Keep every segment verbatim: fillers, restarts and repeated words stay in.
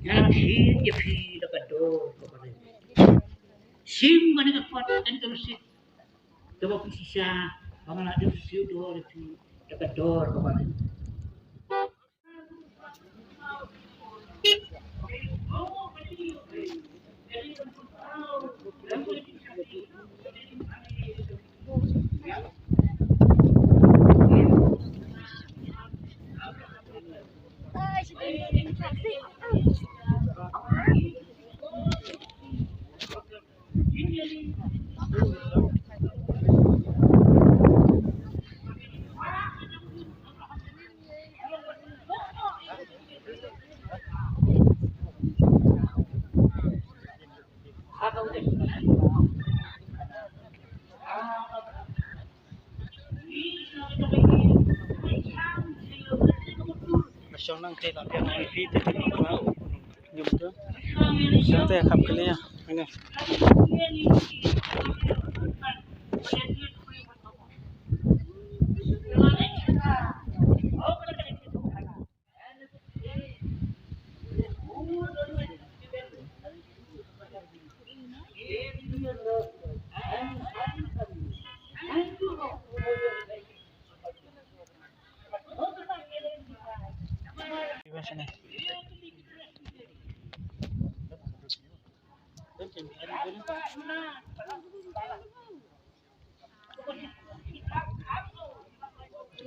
Nga la shim ïa phi da ka dor kaba rit. Shim kane ka kot, kane ka receipt kaba phi shisha ba nga la dep siew dor ïa phi da ka dor kaba rit. Shong nang te la piang nang pi te. Ngim tu. Shong te khap kali ya. Nge.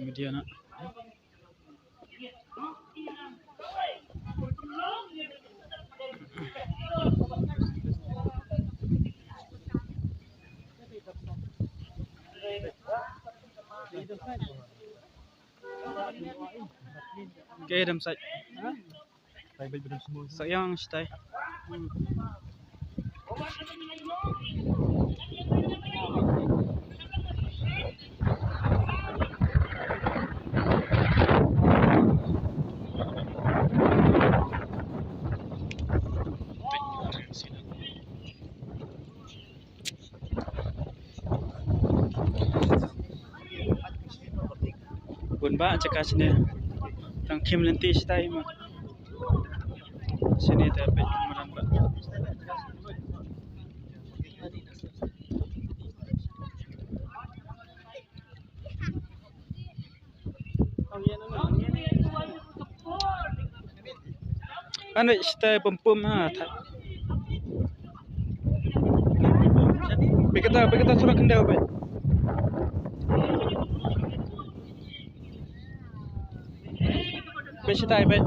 Media na. Ke dam sai. Sa ïang shatai. Bun ba jaka shane. Tang khim lynti shatai ma. Shane te peit madan ba. Ano, shatai pum pum ha. Peit kata, peit kata, sura khyndew peit. Peit shatai peit.